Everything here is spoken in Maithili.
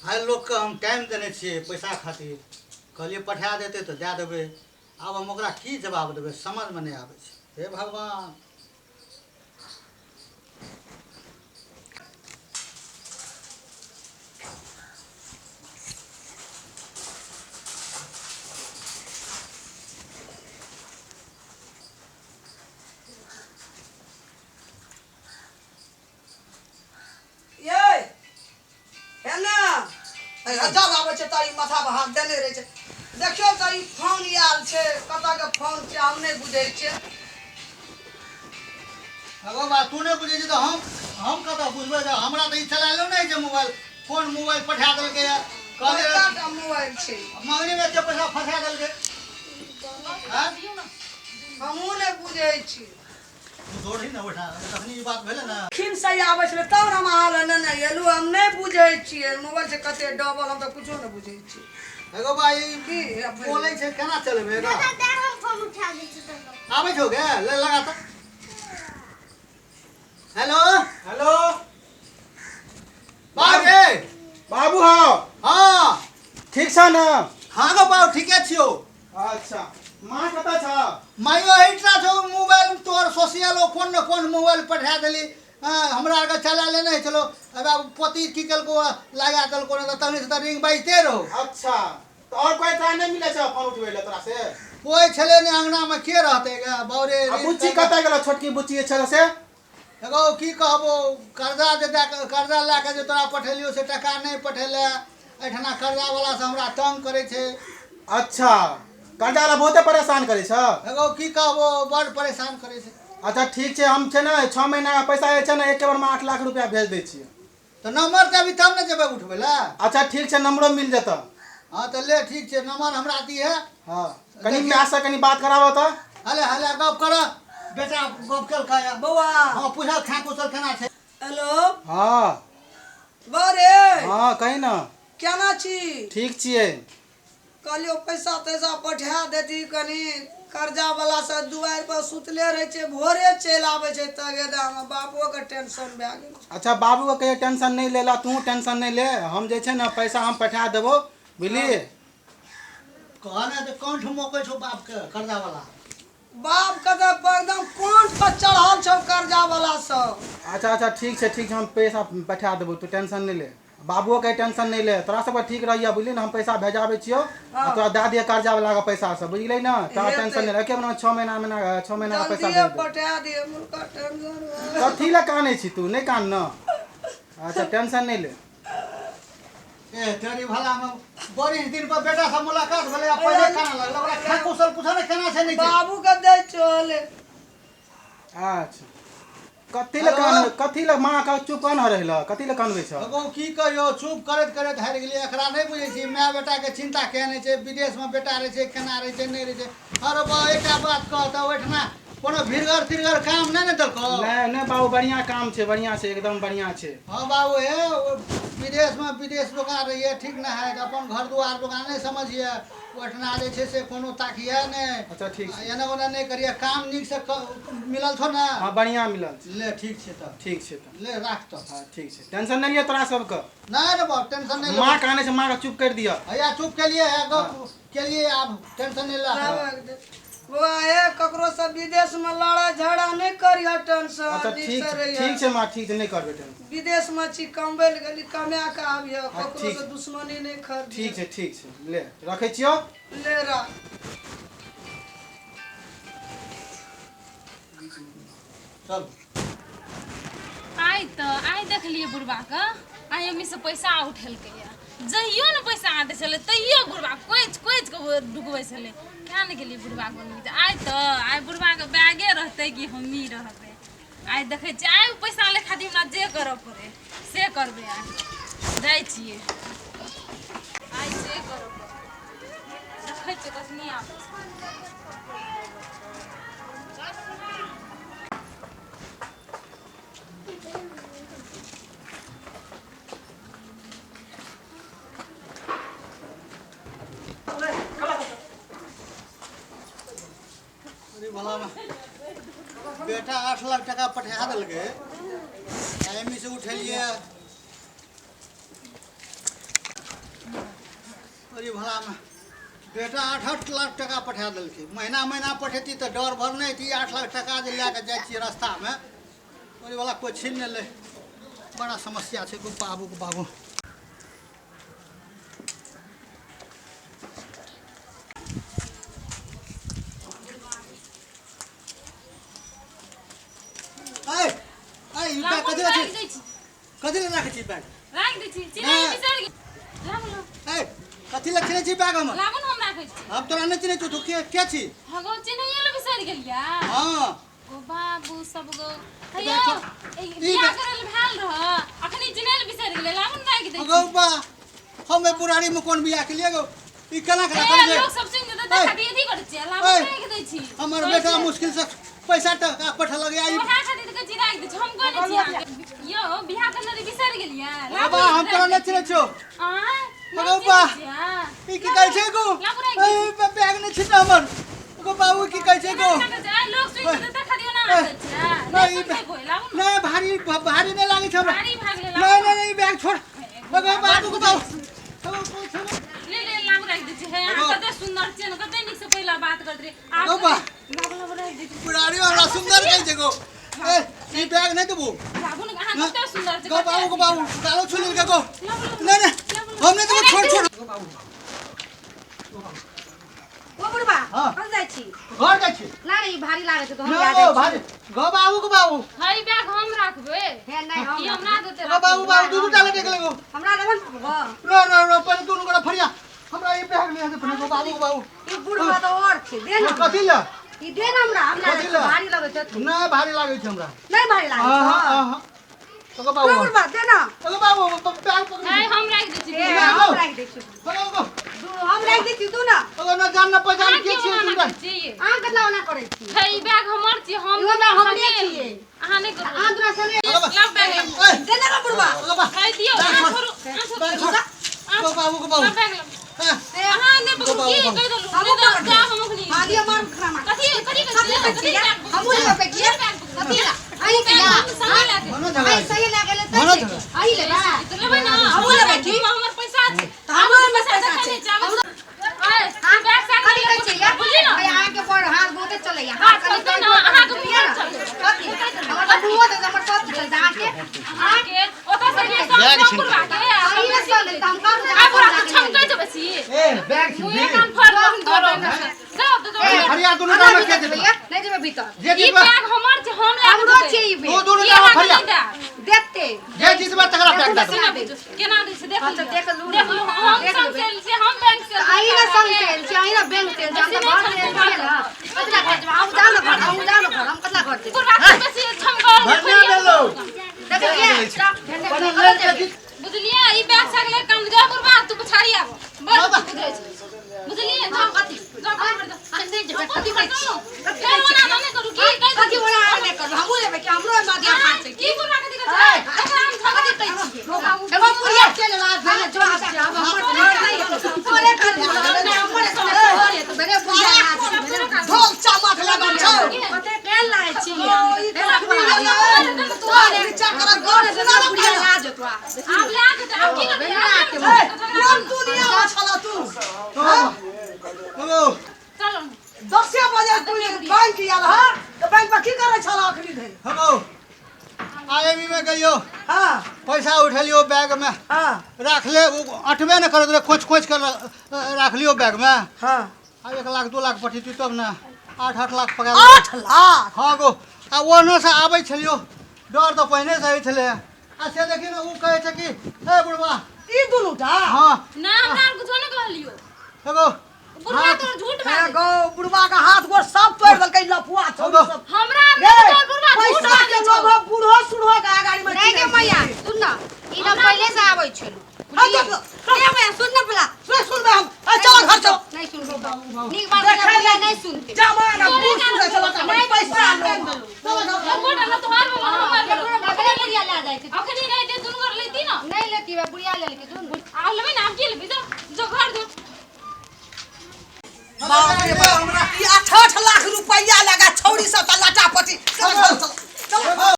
आइ लोकके हम टाइम देने छियै पैसा खातिर, कहलियै पठा देतै तऽ दए देबै। आब हम ओकरा की जवाब देबै समझमे नहि आबै छै। हे भगवान। ये हे ने जब आबै छै तऽ ई माथा पर हाथ देने रहै छै। देखियौ तऽ ई फोन आयल छै, कतऽ के फोन छै हम नहि बुझै छियै। अगो बा, तू नहि बुझै छी तऽ हम कतऽ बुझबै? तऽ हमरा तऽ ई चलायलो नहि छै मोबाइल। कोन मोबाइल पठा देलकै ये? कहलियै बड़का टा मोबाइल छै। मंगनीमे एते पैसा फंसा देलकै। आँय? हमहूँ नहि बुझै छी। तू दौड़ही ने ओहिठाम, तखनी ई बात भेलै ने। खिन से आबै छलै तब ने हम अहाँ लग नेने एलहुँ। हम नहि बुझै छियै मोबाइल छै कते डबल, हम तऽ कुछो नहि बुझै छियै। एगो भाई की बोलै छै केना चलेबै एकरा? दादा, दे हम फोन उठा दै छी तोरा। आबै छौ गे? ले लगा तऽ। हेलो। हेलो। बाबू रे। बाबू। हाँ। हाँ। ठीक छ ने? हाँ गो बाबू, ठीके छियौ। अच्छा, माँ कतऽ छ? माइयो एहिठा छौ। मोबाइल तोहर सोशियल कोन ने कोन मोबाइल पठा देली। हाँ, हमरा आरके चला लेने होइ छलो। अब पोती की केलको, लगा देलको, ने तऽ तखनी से तऽ रिंग बाजिते रहो। अच्छा, तऽ और कोई तोरा नहि मिलै छ फोन उठबै लए तोरा से? कोइ छलै ने अंगनामे, के रहतै गे बाउरे। आ बुच्ची कतऽ गेलो? छोटकी बुच्ची जे छलो से? एगो की कहबो, कर्जा जे दए कऽ, कर्जा लए कऽ जे तोरा पठेलियौ से टका नहि पठेले। एहिठिना कर्जावला से हमरा तंग करै छै। अच्छा, कर्जा वाला बहुते परेशान करै छ? एगो की कहबो, बड़ परेशान करै छै। अच्छा ठीक छै, हम छै ने 6 महीना के पैसा जे छै ने एके बेरमे 8 लाख रुपया भेज दै छियै। तऽ नंबर देबही तब ने जेबै उठबै लए। अच्छा ठीक छै, नंबरो मिल जेतौ। हँ तऽ ले, ठीक छै, नंबर हमरा दिहे। हँ, कनि माय से कनि बात कराबऽ तऽ। हले हले, गप कर बेटा, गप केलकै। बौआ। हँ, पूछल खा कुशल केना छै। हेलो। हँ। बौआ रे। हँ, कही ने। केना छी? ठीक छियै। कहलियौ पैसा तैसा पठा देती कनि, कर्जा वाला सब दुआरि पर सुतले रहै छै, भोरे चलि आबै छै तगेदामे, बापोके टेंशन भए गेल छै। अच्छा, बाबूके कहियो टेंशन नहि लेला, तू टेंशन नहि ले, हम जे छै ने पैसा हम पठा देबो, बुझलियै? कहने तऽ कंठ मोकै छौ बापके कर्जा वाला। बापके तऽ एकदम कोन पर चढ़ल छौ कर्जा वाला सब। अच्छा अच्छा, ठीक छै ठीक छै, हम पैसा पठा देबो, तू टेंशन नहि ले, बाबुओ के टेंशन नहि ले, तोरा सबके ठीक रहिए, बुझली ने? हम पैसा भेजाबै छियौ आ तोरा दए दिअ कर्जा वाला के पैसा सब, बुझली ने? तोरा टेंशन नहि ले, एके बेरमे 6 महीना महीना 6 महीना के पैसा जल्दिए भेज देबो। पठा दिअ, हुनका टेंशन भए। कथी लए कानै छी तू? नहि कान न। अच्छा, टेंशन नहि ले। ए तेरी भला में बड़ी दिन पर बेटा से मुलाकात भेलै आ पहिले खाना लगल ओकरा खा कुशल पूछा ने केना छै नहि छै। बाबू के दै चल। अच्छा, कथी लए कान, कथी लए माँ के चुप कान रहल, कथी लए कानबै छ? एगो की कहियो, चुप करैत करैत हारि गेलियै। एकरा नहि बुझै छी माय बेटा के चिंता केहन छै, विदेश में बेटा रहै छै केना रहै छै नहि रहै छै। अरे बा, एकटा बात कह तऽ, ओहिठिना कोनो भिड़गर तिड़गर काम नहि ने देलकौ? नहि नहि बाबू, बढ़िआँ काम छै, बढ़िआँ छै, एकदम बढ़िआँ छै। हाँ बाबू, हे विदेश में विदेश दोकान रहिए ठीक ना है, अपन घर दुआर दोकान नहीं समझिए। ओहिठिना जे छै से कोनो ताकिए नहि। अच्छा ठीक छै। एना ओना नहि करिए, काम नीक से मिलल छौ ने? हाँ, बढ़िआँ मिलल छै। ले ठीक छै तऽ। ठीक छै तऽ। ले राख तऽ। हाँ ठीक छै, टेंशन नहि लिअ तोरा सबके। नहि रे बाप, टेंशन नहि। माँ कानै छै, माँ के चुप करि दिअ। हैया चुप केलिए है, गप केलिए, आब टेंशन नहि ला। बौआ हे, ककरो से विदेश में लड़ाई झगड़ा नहीं करिह, टेंशन। अच्छा नीक ठीक से छै। रहिह। ठीक छै माँ, ठीक छै, नहि करबै टेंशन। विदेश में छी कमबै लए गेली, कमा के आबिह, ककरो ठीक से छै। दुश्मनी नहीं खरीदिह। ठीक छै ठीक छै, ले रखै छियौ। ले राख। चल। आइ तऽ आइ देखलियै बुढ़बाके, आइ मम्मी से पैसा उठेलकै। जहियो ने पैसा आदै छलै तहियो बुढ़बा कोचि कोचि कऽ डुकबै छलै। किया ने गेलियै बुढ़बाके मम्मी? आइ तऽ आइ बुढ़बाके बैगे रहतै कि हमही रहबै। आइ देखै छियै, आइ पैसा लै खातिर हमरा जे करऽ पड़ै से करबै। आइ जाइ छियै, आइ जे करऽ पड़ै देखै छियै कखनी आबै छै। अरे भला में बेटा 8 लाख टका पठा देलकै, एमी से उठेलिए। भलामे बेटा 8-8 लाख टका पठा देलकै। महीना महीना पठेती तऽ डर भर नहि हेती। 8 लाख टका जे लए कऽ जाइ छियै रास्तामे, ओहिवला कोइ छीन नहि लै। बड़ा समस्या छै गो बाबू के बाबू। ऐ ऐ ई बैग कथी राखि लए दै छी। कथी लए राखै छी बैग? राखि दै छी, चिन्है नहि। बिसरि गेल। लाबू ने। ऐ कथी लए चिन्है छी बैग हमर? लाबू ने, हम राखै छी। हम तोरा नहि चिन्है छौ, तू के के छी? हगो, चिन्हैये लए बिसरि गेलियै? हँ। ओ बाबू सब गो ई हेयौ, बैग ई ई बियाह बैग- करै लए भेल रह, अखनी चिन्है लए बिसरि गेलै। लाबू ने, राखि दै गौ छी। बा, हम एहि बुढ़ारीमे कोन बियाह केलियै गौ? ई केना ए केना करै लोक सब सुनि जेतै तऽ ऐ। खातिर अथी करै छियै। लाबू, ऐ। राखि दै छी। हमर कहै बेटा छियै। मुश्किल से पैसा टका पठेलक या ई। वएह खातिर कहै छी राखि दै छी। हम कहै छी अहाँके यौ, बियाह करने रही, बिसरि गेलियै? लाबू बाबा, हम तोरा नहि चिन्है छियौ। आँय, नहि गौ बा। चिन्है छियै? ई की कहै छै गौ? लाबू, राखि दै छी। ए, बैग नहि छिन हमर गौ बाबू। की कहै छै गौ? केना कहै छै? ऐ, लोक सुनि जेतै तऽ खातिर ओना राखै छियै। नहि, नहि ई सुनतै कोइ, लाबू ने। नहि, भारी भारी नहि लागै छै हमरा। भारी भए गेलै। नहि। लाबू। नहि नहि, ई बैग छोड़ गौ बाबू के बाबू। ले ले, लाबू, राखि दै छी। हे, अहाँ कते सुन्दर छियै ने, कते नीक से पहिला बात करैत रहियै। आब गौ बा। लाबू लाबू, राखि दै छी। बुढ़ारी हमरा सुन्दर कहै छै गौ। ए, ई बैग नहि देबू। लाबू ने, अहाँ कते सुन्दर छै। गौ बाबू के बाबू, गालो छू लेलकै गौ। लाबू, लाबू। नहि नहि, हम नहि देबू, छोड़ छोड़। ओ बुढ़बा। हाँ। कतऽ जाइ छी? घर जाइ छी। नहि, ई भारी लागै छै तऽ हम नहि लए गौ जाइ छी। भारी गौ बाबू के बाबू। है, बैग हम राखबै। हे, नहि, हम ई हमरा देतै। गौ बाबू बाबू, दू दूटा लटक गेलै गौ। हमरा देबो ने बुढ़बा। रो रो रो, पहिले दुनू गोटा फरिया। हमरा ई बैग नहि हेतै गौ बाबू के बाबू। ई बुढ़बा तऽ और छै, दे ने। कथी लए? ई दे ने हमरा, हमरा कथी लए? भारी लगै छै। नहि भारी लागै छै हमरा। नहि भारी लागै आहा छै? आहा, गौ बाबू। ओ बुढ़बा, दे ने। गौ बाबू, बैग पकड़। है, हम राखि दै छी। हे, नहि, हम आओ। राखि दै छी। गौ गौ। दू हम राखि दै छी, दू ने। गौ न जान न पहचान अहाँ के क्यों छियै ओना सुन्दर? राखै छियै? अहाँ कतना ओना करै छी? है, ई बैग हमर छियै, हम इहो बैग हमरे संगे छियै। अहाँ नहि करू। अहाँ दुना संगे। गौ बा। लाउ बैग। ए, दे ने गो बुढ़बा। गौ बा। है, दियौ। अहाँ छोड़ू, अहाँ छोड़ू। बैग छोड़ गौ बाबू के बाबू। लाउ बैग, लाउ। हाँ। अहाँ नहि पकड़ू। बाबू, की बाबू। कहि देलहुँ? हमहूँ नहि तऽ पकड़बै। जाउ, हम अखनी। हाँ, दियौ, मारू खाना मारू। कथी कथी कथी कहै कथी छियै? बैग पकड़ू? हमहूँ लेबै किए? कथी ला? अहीं के ला। हम संगे लए के। मनो झगड़ा अहीं सही लागल मनो तऽ झगड़ा। अहीं लेबै। तऽ लेबै ने। हमहूँ लेबै की? हमर पैसा छै। तऽ हमरो ओहिमे पैसा पैसा देखै छै। नहि चाहबै। ऐ, ई बैग संगे कथी कहै छियै यै? बुझली ने? अरे, अहाँके बड़ हाथ बहुते चलैया। हाथ चलतै ने, अहाँके मुँह चलतै। कथी? हमर तऽ मुँहो तऽ हमर सब चलतै अहाँके। अहाँके ओतऽ से जे सब बैग सब छिन। बुढ़बा के आ अहीं ने चलै तऽ हम कहब जे आ बुढ़ा के अहाँ छमकै छै बेसी। ए, बैग छिन। मुँहे कान फाड़ दहन तोरो। जाउ तऽ जाउ। फरिया दुनू हमरा टामे के भीतर जेतै? जेबै यै? नहि जेबै भीतर। जे ई जीतबै बैग हमर छै, हम लए के हमरो जेबै। छै ई दू बैग। दुनू ई टामे अहाँके फरिया। नहि देब। देखते। जे जीतबै तकरा बैग दे देबै। केना दै छै? केना दै छै? देख अच्छा, लिअ। देख लू ने। देख लू, हम देख संग लेबै। से आयल छियै, हम बैंक से तऽ अहीं ने संग से आयल छियै, अहीं ने बैंक से आयल छियै, हम तऽ घर से आयल छियै ने। कतला घर जेबै? अहूँ जाउ ने घर, अहूँ जाउ ने घर, हम कतला घर जेबै? बुढ़बा के बेसी छमकल बढ़िआँ लेलौ। देखलियै? बढ़िआँ ले के जीत। बुझलियै, ई बैग साग ले काम जा बुढ़बा, तू पछाड़ी आब। बड़ बुझै छै। बुझलियै? जाउ कथी? जाउ घर पर जाउ। नहि जेबै, कथी कहै छी? फेर ओना नहि करू, की कहि कथी देलहुँ? ओना अहाँ नहि करबै? हमहूँ लेबै कि हमरो ओहिमे अधिकार छै? की बुढ़बा कथी कहै छै? एकरा हम झगड़ा कथी कहै छियै? एगो बुढ़िया चलि एल, आब भेलै जवाब छै, आब हमर घर नहि है। तोरे घर है, हमर घर है, तऽ भेलै बुढ़िया आज, भेलै ढोल चामक लागल छौ। कते केहन लागै छी? ओ, ई तऽ अखनी गेलै। तोहर विचार करऽ गौर सुना ने बुढ़िया पहिले। लाज तोरा। आब लए के आब की करबै? ए, कोन दुनिया मे छलऽ तू? गौ चलो। 10 बजे तू बैंक आयल हँ तऽ बैंक पर की करै छलऽ अखनी धरि? हेलो, आईएमई में गइयो। हँ। पैसा उठेलियो बैग में। हँ। राखले, ओ अटबे ने करैत रहे, खोज खोज कर राखलियो बैग में। हँ। आ 1 लाख 2 लाख पठेती तब ने 8-8 लाख पकड़। 8 लाख? हँ गो, आ ओनो से आबै छलियो, डर तऽ पहिने से होइ छलै। आ से देखी ने, ओ कहै छै कि हे बुढ़बा। ई दुनू टा? हँ। ना, हमरा आर कुछो नहि कहलियो। हे गो। बुढ़बा तो झूठ हे बाजै। गौ, बुढ़बा के हाथ गोड़ सब तोड़ि देलकै लफुआ छौड़ी सब। हमरा आर रे, नहि तोर, बुढ़बा झूठ पैसा के बाजै छौ। लोभ बूढ़ो सुढ़ो के अगाड़ी में नहीं गे मैया, सुन ना, ई ना पहिले से आबै छलु। हाँ, देख लो। ए मैया, सुन ना बोला। सुन सुनबै हम। ए, चलो घर चलो। नहीं सुनबो, नीक बात देखै बुढ़िया ले। नहीं सुनते। जमाना बूढ़ सुढ़ चलो तऽ हमर पैसा लोभ। चलो घर। एकोटा ना तोहार भेलो, ना हमर भेलो। अखने बुढ़िया ले जाइ छै। अखनी नहि दे, दुनू गोर लेती ना। नहीं लेती बा, बुढ़िया लेलकै दुनू। आब लेबै ने, आब की लेबै? जो जो घर जो। बाप रे बाप, ई 8-8 लाख रुपैया लगा छौड़ी सब तऽ लटापटी। चलो घर चलो, चलो।